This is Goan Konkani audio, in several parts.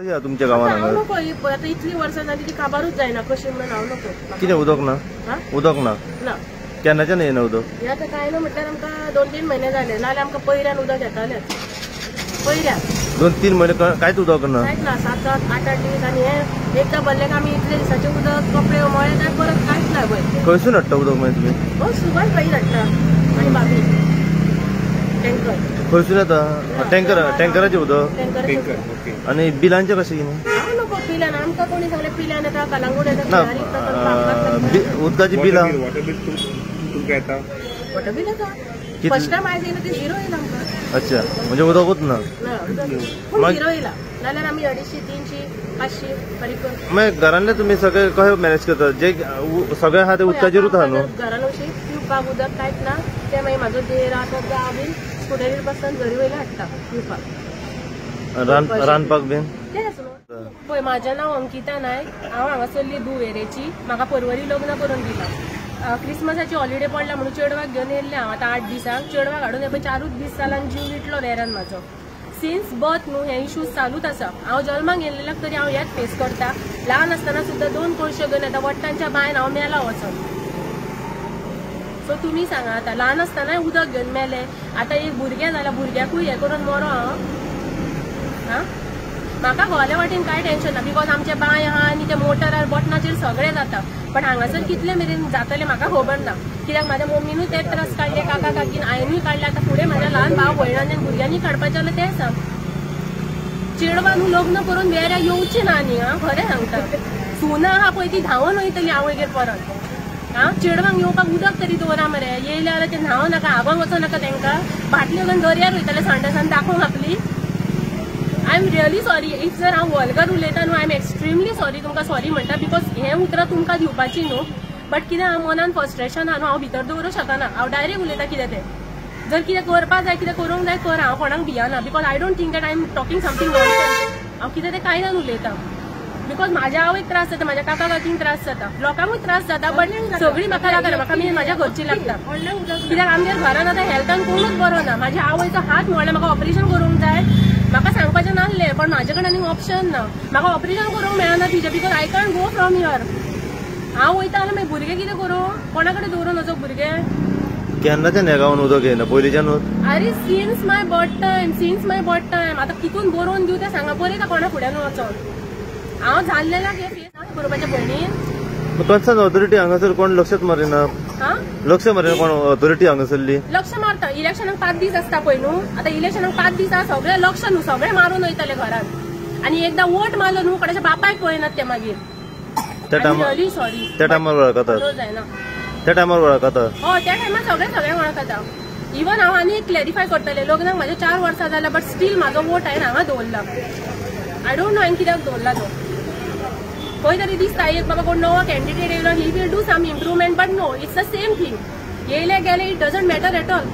कशें तुमच्या गांवांत? हांव नको, आतां इतली वर्सां जाली ती काबारूच जायना कशी म्हणून हांव नको. कितें उदक ना? उदक ना ना, केन्नाच्यान येना उदक? हें आतां कांय ना म्हटल्यार आमकां 2-3 म्हयने जाले, नाजाल्यार आमकां पयऱ्यान उदक येतालें. पयऱ्यान 2-3 म्हयने कांयच उदक ना? कांयच ना, 7-7, 8-8 दीस. आनी हें एकदां भरलें काय आमी इतले दिसाचें उदक कपडे मळे काय परत कांयच ना. पळय खंयसून हाडटा उदक मागीर तुमी? हो, सुभाष भाई हाडटा आनी भाभी टँकर. खंयसून येता टँकर? टँकराचें उदक? टँकर. आनी बिलांचें कशें कितें? हांव नको पिल्यान, आमकां कोणी सांगलें पिल्यान येता, कलांगूट येता. ना, उदकाची बिलां? वॉटर बील तुमकां येता? वॉटर बील येता. फर्स्ट टायम आयज येयला ते झिरो येयला आमकां. अच्छा, म्हणजे उदकूच ना? पूण झिरो येयला, नाल्यार आमी 250, 300, 500 फारीक करता. मागीर घरांतले तुमी सगळे कशें मॅनेज करता? जे सगळे आहा ते उदकाचेरूच आहा न्हू? घरान अशी पिवपाक उदक कांयच ना. ते मागीर म्हाजो देर आहा तो गांव बीन स्कुटरीर बसून झरी वयले हाडटा पिवपाक. रांदपाक बीन? तेंच न्हू. पळय, म्हाजें नांव अंकिता नायक, हांव हांगासरली दुवेरेची. म्हाका परवरी लग्न करून दिलां. क्रिसमसाची हॉलिडे पडला म्हणून चेडवाक घेवन येयल्लें हांव आतां 8 दिसांक. चेडवाक हाडून पळय 4ूच दीस जाला आनी जीव विटलो वेरान म्हाजो. सिन्स बर्थ न्हू हे इश्यूज चालूच आसा. हांव जल्माक येयल्ल्याक तरी हांव हेच फेस करता. ल्हान आसतना सुद्दां 2 पयशे घेवन येता वट्टांच्या बांयन हांव मेला वचोन. सो तुमी सांगा आतां, ल्हान आसतनाय उदक घेवन मेले, आतां एक भुरगें जाल्यार भुरग्याकूय हें करून मरो हांव? आं, म्हाका घोवाल्या वाटेन कांय टेन्शन ना, because आमचे बांय आहा आनी ते मोटरार बटनाचेर सगळें जाता. पण हांगासर कितले मेरेन जातलें म्हाका खबर ना, कित्याक म्हाज्या मम्मीनूय ते त्रास काडले, काका काकीन आईनूय काडले. आतां फुडें म्हाज्या ल्हान भाव भयणांनी आनी भुरग्यांनी काडपाचें जाल्यार तें सांग. चेडवां न्हू लग्न करून वेऱ्या येवचीं ना न्ही. हांव खरें सांगता, सुना आहा पळय ती धांवन वयतली आवयगेर परत. आं, चेडवांक येवपाक उदक तरी दवरा मरे. येयले जाल्यार ते न्हांव नाका, आगोंक वचो नाका, तांकां बाटल्यो घेवन दर्यार वयतले सांडासान दाखोवंक आपली. I am really sorry if जर हांव वल्गर उलयता न्हू, I am extremely sorry. तुमकां सॉरी म्हणटा because हें उतरां तुमकां दिवपाची न्हू, बट कितें हांव मनान फ्रस्ट्रेशन आहा न्हू, हांव भितर दवरूंक शकना. हांव डायरेक्ट उलयता कितें तें. जर कितें करपाक जाय, कितें करूंक जाय कर, हांव कोणाक Vienna because I don't think that I am talking something nonsense. हांव कितें तें कांय उलयता because म्हाज्या आवयक त्रास जाता, म्हाज्या काका काकींक त्रास जाता, लोकांकूय त्रास जाता, बट सगळीं म्हाका लागना, म्हाका मेन म्हाज्या घरची लागता. कित्याक आमगेर घरान आतां हेल्थान कोणूच बरो ना. म्हाज्या आवयचो हात मोडला, म्हाका ऑपरेशन करूंक जाय. म्हाका सांगपाचें नासलें पण म्हाजे कडेन आनीक ऑप्शन ना. म्हाका ऑपरेशन करूंक मेळना तिजें because I can't go from here. हांव वयता जाल्यार मागीर भुरगें कितें करूं, कोणा कडेन दवरून वचो भुरगें? केन्नाच्यान ह्या गांवान उदक येयना पयलींच्यानूच? आरे since my birth time, since my birth time. आतां कितून बरोवन दिवं तें सांगा, बरयता कोणा फुड्यान वचोन. हांव जाल्लेल्याक हें फेस बरोवपाच्या भयणीन. कन्सर्न ऑथॉरिटी हांगासर कोण लक्षच मारिना? लक्ष मारिना कोण ऑथॉरिटी हांगासरली? लक्ष मारता. इलेक्शनाक 5 दीस आसता पळय न्हू, आतां इलेक्शनाक 5 दीस आसा, सगळें लक्ष न्हू, सगळें मारून वयतले घरान. आनी एकदां वोट मारलो न्हू कोणाच्या बापायक पळयनात ते मागीर. त्या टायमार सॉरी, त्या टायमार वळखतात. जायना त्या टायमार वळखतात. हय, त्या टायमार सगळें सगळें वळखता. इवन हांव आनी क्लॅरिफाय करतलें, लग्नाक म्हाज्या 4 वर्सां जाल्या बट स्टील म्हाजो वोट हांवें हांगा दवरला. I don't know हांवें कित्याक दवरला तो. खंय तरी दिसता एक बाबा कोण नवो कॅन्डिडेट येयलो, he will do some improvement, but no, it's the same thing. येयले गेले, it doesn't matter at all.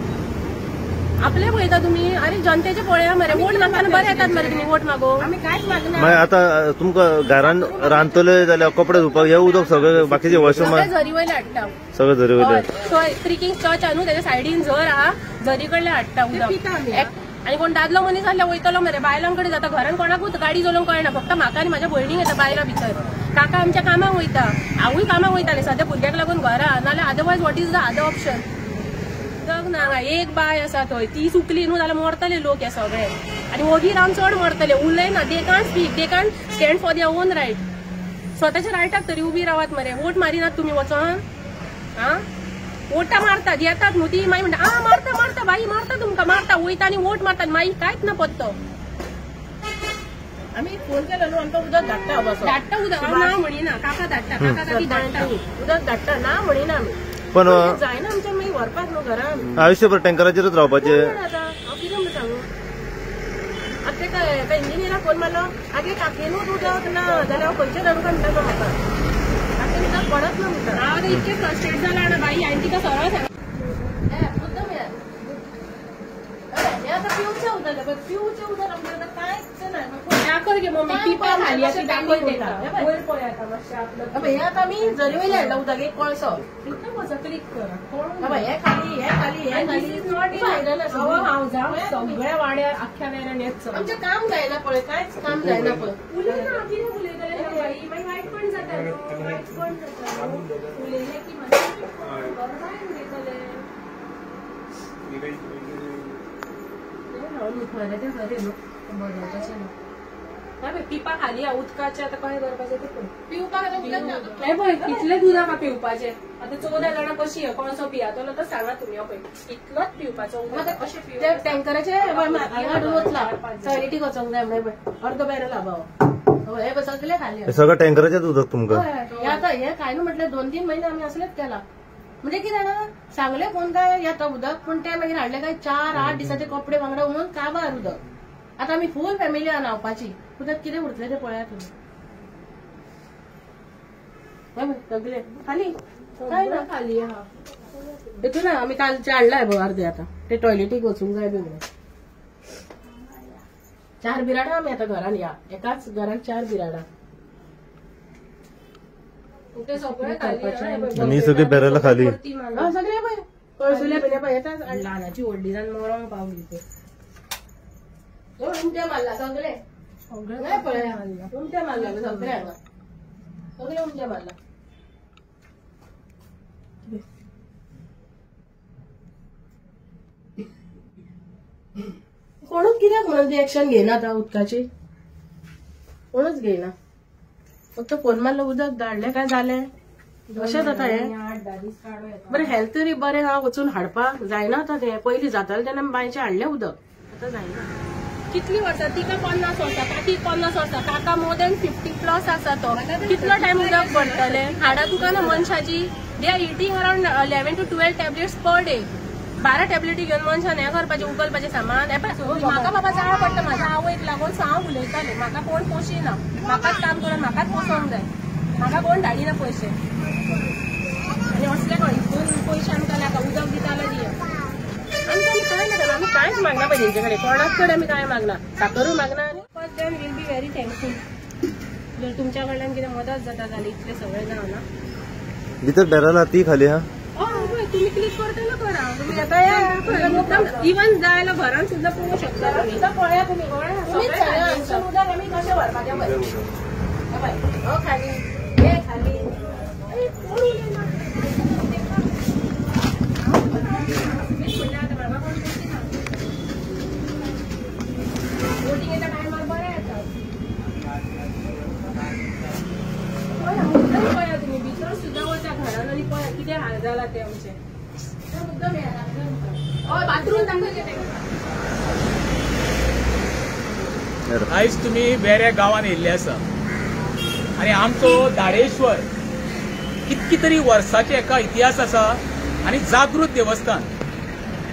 आपले पळयता तुमी, आरे जनतेचे पळया मरे. वोट मागतना बरे येतात मरे तुमी वोट मागो. मागीर आतां तुमकां घरान रांदतले जाल्यार कपडे धुवपाक हे उदक सगळें बाकीचे वॉशरूम झरी वयले हाडटा, सगळें झरी वयले. थंय थ्री किंग्स चर्च आहा न्हू, तेच्या सायडीन झर आहा, झरी कडले हाडटा उदक. आनी कोण दादलो मनीस जाल्यार वयतलो मरे, बायलांकडे जाता. घरान कोणाकूच गाडी चलोवंक कळना, फक्त म्हाका आनी म्हाज्या भयणीक येता बायलां भितर. काका आमच्या कामाक वयता, हांवूय कामाक वयतालें सद्या भुरग्याक लागून घरा, नाल्यार otherwise what is the other option? उदक ना हांगा, एक बांय आसा थंय, ती सुकली न्हू जाल्यार मरतले लोक हे सगळे. आनी ओगी रावन चड मरतले, उलयना. They can't speak, they can't stand for their own right. स्वताच्या रायटाक तरी उबी रावात मरे. वोट मारिनात तुमी वचोन? आं, वोटां मारतात, येतात न्हू ती मागीर म्हणटा आं मारता मारता बाई मारता तुमकां मारता, वयता आनी वोट मारतात, मागीर कांयच ना पत्तो. आमी फोन केलो न्हू, आमकां उदक धाडटा, धाडटा उदक. हांव ना म्हणिना, काका धाडटा, काका काकी धाडटा उदक धाडटा, ना म्हणिना आमी. पण जायना आमच्या मागीर व्हरपाक न्हू घरान. आयुष्यभर टँकराचेरच रावपाचें. आतां हांव कितें म्हूण सांगू? आतां तेका इंजिनियराक फोन मारलो, आगे काकेनूच उदक ना जाल्यार हांव खंयचें धाडूं काय म्हणटा तो म्हाका. काकेन उदक पडत ना म्हणटा. हांव आतां इतकें फ्रस्ट्रेट जालां ना बाई, हांवें तिका सरळ सांगलें. मुद्दम आतां पिवचें उदक, पिवचें उदक आमचें आतां कांयच ना. दाखय गे मम्मी, पिपा खाली अशी दाखय तेंकां, वयर पळय आतां मातशें आपलो. हें आतां आमी जरी वयले हाडला उदक एक कोळसो, क्लिक करा. हें खाली, हें खाली, हें खाली. हांव जावं सगळ्या वाड्यार आख्ख्या वेऱ्यान येत, आमचें काम जायना पळय, कांयच काम जायना पळय. उलयना कितें उलयतलें बाई, मागीर वायट पण जाता न्हू, वायट पण जाता उलयलें की मागीर बाय उलयतलें. हांव न्हिदपाचें तें खरें न्हू, बदलपाचें न्हू. पळय पिपा खाली आहा उदकाचें, आतां कशें करपाचें तें पळय. पिवपाक हें पळय कितलें दूद आहा पिवपाचें. आतां 14 जाणां कशी कोळसो पियातलो तो सांगा तुमी. हो पळय इतलोच पिवपाचो उदक, कशें पिवप? टँकराचें हांगा हाडून वतला, टॉयलेटीक वचोंक जाय म्हणून अर्दो बॅरल आहा भाव, हे सगळें खाली, सगळं टँकराचेंच उदक तुमकां. हें आतां हें कांय न्हू म्हटल्यार 2-3 म्हयने आमी असलेच केला. म्हणजे कितें जाणा, सांगलें फोन काय येता उदक, पूण तें मागीर हाडलें काय 4-8 दिसाचे कपडे वांगडा म्हणून काबार उदक. आतां आमी फूल फॅमिली आहा न्हांवपाची, उदक कितें उरतलें तें पळयात तुमी. सगळे खाली, काय ना खाली आहा. हितून आमी कालचें हाडलां पळय अर्दे, आतां ते टॉयलेटीक वचूंक जाय बी म्हणून. 4 बिराडां आमी आतां घरान, ह्या एकाच घरान 4 बिराडां. आनी सगळी बॅरल खाली, सगळे पळय कळसुले पळय पळय येता. ल्हानाची व्हडली जावन मरोंक पावली ते. उमट्या मारला सगळे, सगळे पळय उमट्या मारला सगळे, हांगा सगळे उमट्या मारला. कोणूच कित्याक म्हणून ती एक्शन घेयना आतां उदकाची, कोणूच घेयना. फक्त फोन मारलो उदक धाडलें काय जालें, अशें जाता हें. बरें हेल्थ तरी बरें आहा, वचून हाडपाक जायना आतां तें. पयलीं जातालें तेन्ना आमी बांयचें हाडलें उदक, आतां जायना. कितली वर्सां तिका 50 वर्सां, काकी 50 वर्सां, काका मोर देन 50 प्लस आसा तो. कितलो टायम उदक पडटलें? हाडां दुकानां मनशाची, they are eating around 11 to 12 tablets per day. 12 टॅबलेटी घेवन मनशान हें करपाचें, उखलपाचें सामान. म्हाका बाबा जाळ पडटा म्हाज्या आवयक लागून, सो हांव उलयतालें. म्हाका कोण पोशिना, म्हाकाच काम करून म्हाकाच पोसोंक जाय, म्हाका कोण धाडिना पयशे. आनी असले हितून पयशे आमकां नाका, उदक दिता जाल्यार दिया. आमकां आमी कांय नाका, आमी कांयच मागना पळय तेंचे कडेन, कोणाच कडेन आमी कांय मागना, साकरूय मागना. आनी first then will be very thankful जर तुमच्या कडल्यान कितें मदत जाता जाल्यार. इतलें सगळें जावना भितर बॅरल आहा ती खाली आहा. तुम्ही क्लिक करताना करा, तुम्ही आता इवन जाय जाल्यार घरान सुद्दां पळोवंक शकता तुमी. पळया तुमी, उदक आमी कशें व्हरपाचें पळय, हो खाली, हे खाली. कोण उलयना? बोटींग येता टायमार बरें येता. पळया मुद्दम पळया तुमी, भितर सुद्दां वचा घरान आनी पळया कितें हाल जाला तें आमचें. हय बाथरूम दाखय गे तेंकां. आयज तुमी वेऱ्या गांवान येयल्ले आसा आनी आमचो दाडेश्वर कितकी तरी वर्साचे एका इतिहास आसा आनी जागृत देवस्थान.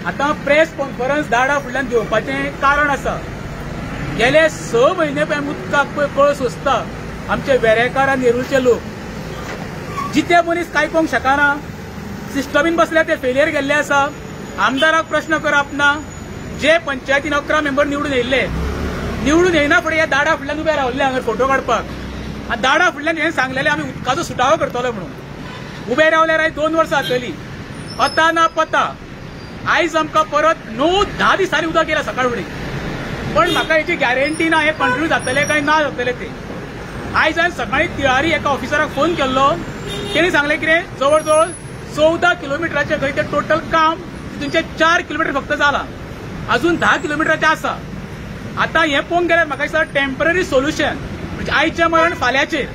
आतां प्रेस कॉन्फरन्स दाडा फुडल्यान घेवपाचें कारण आसा, गेले 6 म्हयने पळय उदकाक पळय कळ सोंसता आमचे वेरेकार आनी नेरूलचे लोक. जिते मनीस कांय करूंक शकना, सिस्टमीन बसल्या ते फेलियर गेल्ले आसा. आमदाराक प्रश्न करप ना, जे पंचायतीन 11 मेंबर निवडून येयल्ले, निवडून येयना फुडें ह्या दाडा फुडल्यान उबे रावल्ले हांगा फोटो काडपाक. आनी दाडा फुडल्यान हें सांगलेलें आमी उदकाचो सुटावो करतलो म्हणून. उबे रावल्यार आयज 2 वर्सां जातली, अता ना पता. आयज आमकां परत 9-10 दिसांनी उदक येयलां सकाळ फुडें, पण म्हाका हेची गॅरंटी ना हें कंटिन्यू जातलें काय ना जातलें तें. आयज हांवें सकाळीं तिळारी एका ऑफिसराक फोन केल्लो, तेणी सांगलें कितें जवळ जवळ 14 किलोमिटराचें खंय तें टोटल काम, तितूनचें 4 किलोमिटर फक्त जालां, अजून 10 किलोमिटराचें आसा. आतां हें पळोवंक गेल्यार म्हाका दिसता टेम्पररी सोल्युशन म्हणजे आयचें मरण फाल्यांचेर.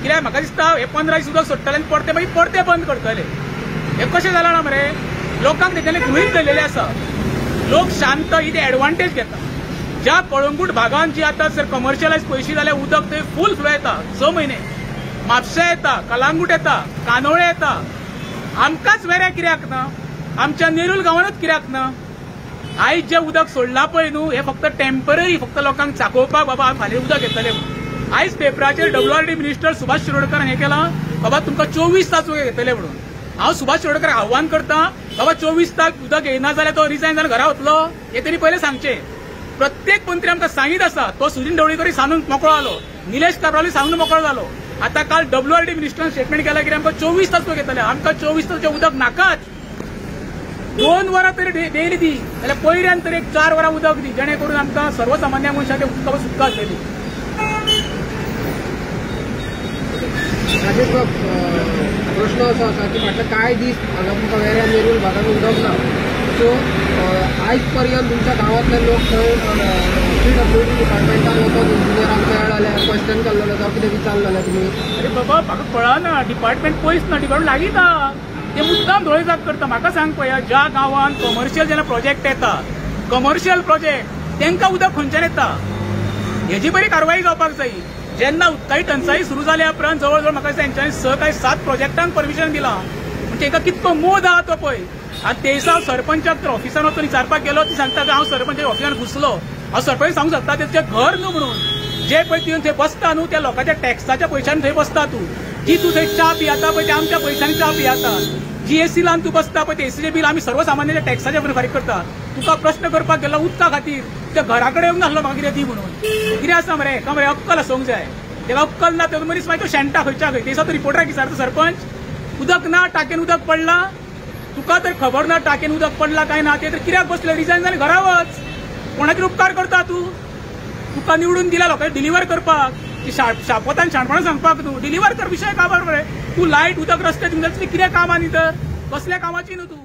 कित्याक म्हाका दिसता हे 15 दीस उदक सोडटले आनी परते मागीर परते बंद करतले. हें कशें जालां ना मरे, लोकांक तेंच्यांनी गृहीत धरलेलें आसा. लोक शांत ही ते एडवांटेज घेता. ज्या कळंगूट भागान जी आतां सर कमर्शियलायज पयशी जाल्यार उदक थंय फूल फ्लो येता 6 म्हयने. म्हापशा येता, कलांगूट येता, कानोळे येता, आमकांच वेऱ्या कित्याक ना, आमच्या नेरूल गांवानूच कित्याक ना? आयज जे उदक सोडलां पळय न्हू हे फक्त टेम्पररी, फक्त लोकांक चाकोवपाक बाबा फाल्यां उदक येतलें. आयज पेपराचेर WRD minister Subhash Shirodkar हें केलां, बाबा तुमकां 24 तास उदक येतलें म्हणून. हांव सुभाष शिरोडकर आव्हान करता, बाबा 24 तास उदक येना जाल्यार तो रिजायन जावन घरा वतलो हे तेणी पयलें सांगचें. प्रत्येक मंत्री आमकां सांगीत आसा, तो सुदिन ढवळीकर सांगून मोकळो जालो, निलेश काब्रालूय सांगून मोकळो जालो. आतां काल WRD मिनिस्टरान स्टेटमेंट केला की आमकां 24 तास उदक येतलें. आमकां 24 तास उदक नाकाच, 2 वरां तरी डेली दी, जाल्यार पयऱ्यान तरी एक 4 वरां उदक दी, जेणे करून आमकां सर्वसामान्य मनशाक उदका सुटका जातली. राजेश बाब, प्रश्न असो आसा की फाटले कांय दीस हांगा तुमकां वेऱ्या नेरूल भागान उदक ना, सो आयज पर्यंत तुमच्या गांवांतले लोक थंय PWD डिपार्टमेंटान वचून इंजिनियरांक मेळ्ळा जाल्यार क्वेश्चन केल्लो जाल्यार कितें विचारलें जाल्यार तुमी? अरे बाबा म्हाका कळना, डिपार्टमेंट पयस ना, डिपार्टमेंट लागींच आहा. ते मुद्दाम धोळे जाग करता. म्हाका सांग पळया, ज्या गांवांत कमर्शियल जेन्ना प्रोजेक्ट येता, कमर्शियल प्रोजेक्ट तांकां उदक खंयच्यान येता हेजी बरी कारवाई जावपाक जाय. जेन्ना उदकाची टंचाई सुरू जाल्या उपरांत जवळ जवळ म्हाका दिसता हेंच्यांनी 6 काय 7 प्रोजेक्टांक परमिशन दिलां, म्हणजे तांकां कितको मोद आहा तो पळय. आनी ते दिसा सरपंचाक तर ऑफिसान वचून विचारपाक गेलो, ती सांगता हांव सरपंचाच्या ऑफिसान घुसलो, हांव सरपंच सांगूंक शकता तें तुजें घर न्हू म्हणून. जे पळय तूं थंय बसता न्हू त्या लोकांच्या टॅक्साच्या पयशान थंय बसता तूं, जी तूं थंय च्या पियाता पळय ते आमच्या पयशांनी च्या पियाता, जी एसी लावन तूं बसता पळय ते एसीचें बील आमी सर्वसामान्याच्या टॅक्साच्या फारीक करता. तुका प्रश्न करपाक गेलो उदका खातीर, त्या घरा कडेन येवंक नासलो म्हाका कितें दी म्हणून. कितें आसा मरे हेका मरे अक्कल आसूंक जाय, तेका अक्कल ना तो मनीस मागीर तो शेणटा खंयच्या खंय. ते दिसा तो रिपोर्टराक विचारता, सरपंच उदक ना टाकेन उदक पडलां, तुका तर खबर ना टाकेन उदक पडलां काय ना, ते तर कित्याक बसले रिजायन जालें घरा वच, कोणाचेर उपकार करता तूं? तुका निवडून दिला लोकांक डिलिव्हर करपाक, शापोतान शाणपणान सांगपाक तूं डिलिव्हर कर, विशय काबार मरे. तूं लायट उदक रस्ते तुमकां कितें काम आनी तर कसल्या कामाची न्हू तूं.